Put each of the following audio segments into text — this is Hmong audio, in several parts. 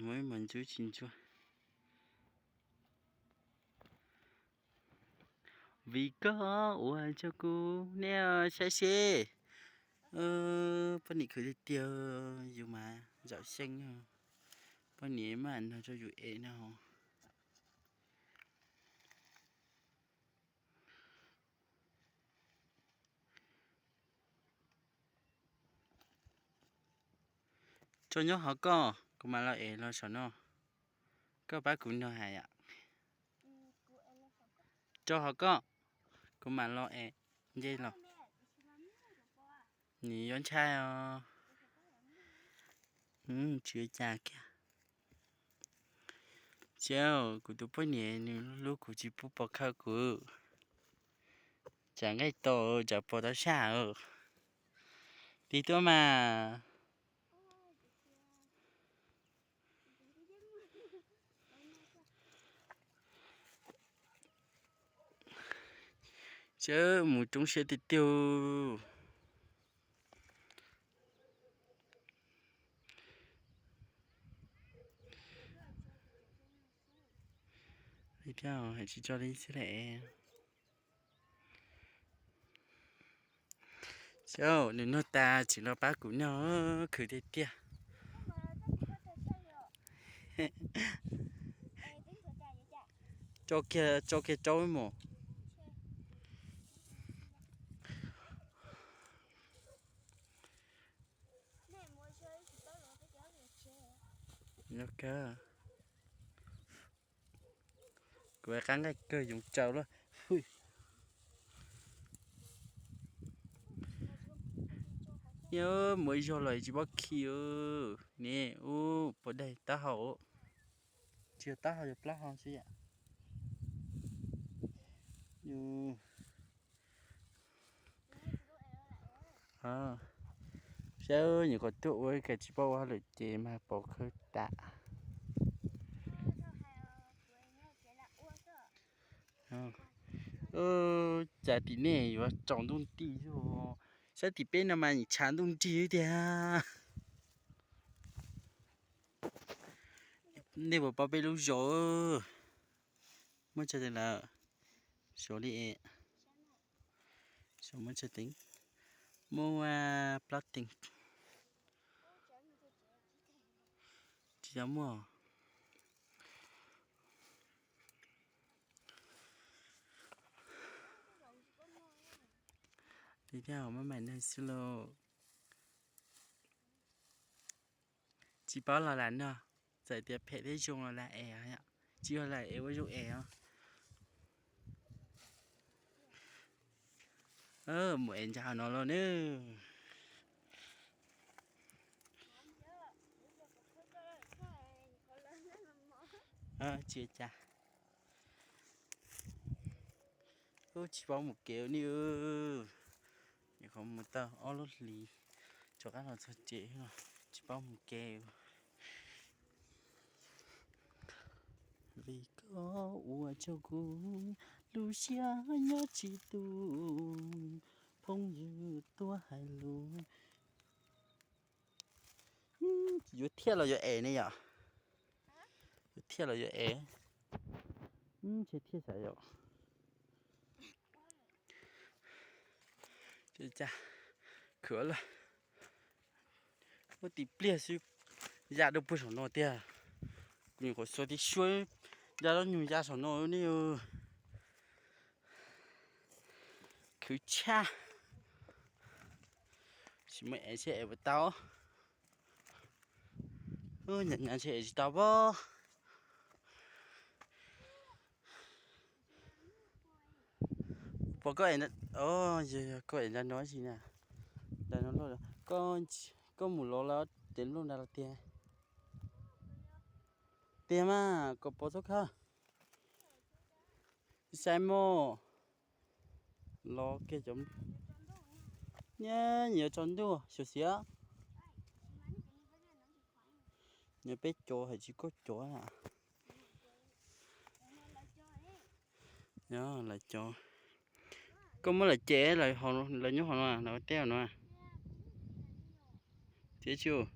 Muaj ib hmos ntsuab tsis ntsuab. Vim koj ua rau kuv, nej saib seb. Poj niam khwv tiag tiag, yus mas zaum xyeeb. Poj niam maj no rau yus ev no. Tso nyob hauv koj, kuv mam los ev los saum no. Koj pab kuv nrog hais yom. Tso hauv koj, kuv mam los ev nce los. Nws yuav ntshai os. Tsis ua cas kiag. Tsis, kuv tus poj niam nws hlub kuv tsis pub pov khawm kuv. Tsam nqaij tau, tsam pov tau saj. Tig tuaj mas. Sawv mus roob siab tiag tiag. Li thiab hais tsis tso li xwb lawm. Sawv nws noj tas tsis los pab kuv noj, khwv tiag tiag. Tso kiag, tso kiag rau mus. Kuv qab nqaij kawg yoov tsaws lawm. Nyob mus ib zaug los tsis paub khi. Ne, ub, puas daig taub hau. Tsis yog taub hau, yog plaub hau xwb yom. Saib nyuam qhuav tuaj ua ib kas tsis paub ua hauj lwm ces mag pov khawb tas. Cas tim nej yuav tsaus ntuj nti, saib tim peb no mas nws tshav ntuj nrig tiag. Nej puas paub peb lub zos? Muab tsa tes lawm. Zos li es, zos muab tsa tes, muaj plaub teev. Tsis tau muaj. Li thiab maj mam noj xwb lauj. Tsis paub los lam noj, txawm tias phem thiab zoo los lam es, tsis yog lam es ua zoo es os. Mus es ntsa no los nawb. Tsis ua cas. Ub, tsis paub mus kev ne. Nyuam qhuav mus tau ob lub hlis, rov qab los txog tsev, tsis paub mus kev. Vim koj ua rau kuv lub siab nyob tsis tus, phooj ywg tuaj hais lus. Yuav thiaj los yuav es ne yom? Yuav thiaj los yuav es? Ntshe thiaj xav yom. Khwv lawm, muab tim pliag xwb, ya rau puag saum no tiag. Kuv nyuam qhuav xuas tib suab ya zaub nyuj ya saum no ne. Khwv tshaj. Tsis muaj es ntshe es puas tau. Nyav ntshe es tsis tau pob. Puas koj es, yog koj es nrad no tsis na, nrad no, koj mus los lawm ces nplooj nrad los tiag. Tiag mas kom pov txhob khawb. Sai mos. Los kiag cov, nyias nyias tsaus ntuj xyuas xiav. Nyias peb cov hais tsis koj cov na. Lawv cov, koj muab lawv cem, lawv nyob hauv no, lawv ua teb hauv no. Txiv tsis,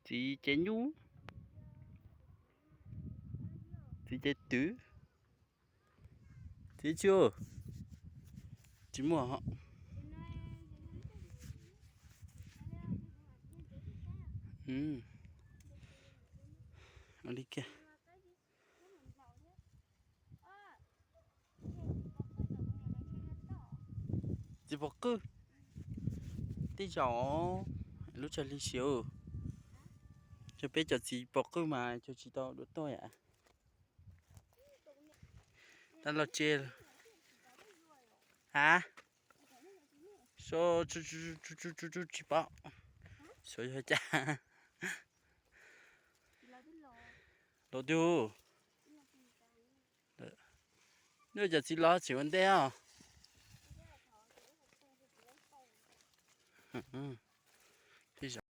txiv Txiv cev nyuj, txiv cev twv, txiv tsis, tsis muaj. Li kiag. Txiv pov qwj, tej zaum lub tsag li siav, cov peb cov txiv pov qwj mas cov tsis tau dua tuaj yam. Tab los tse, a, so, tsis pom, so yog cas los twg. Nyob cov txiv los tseem ua ntej os.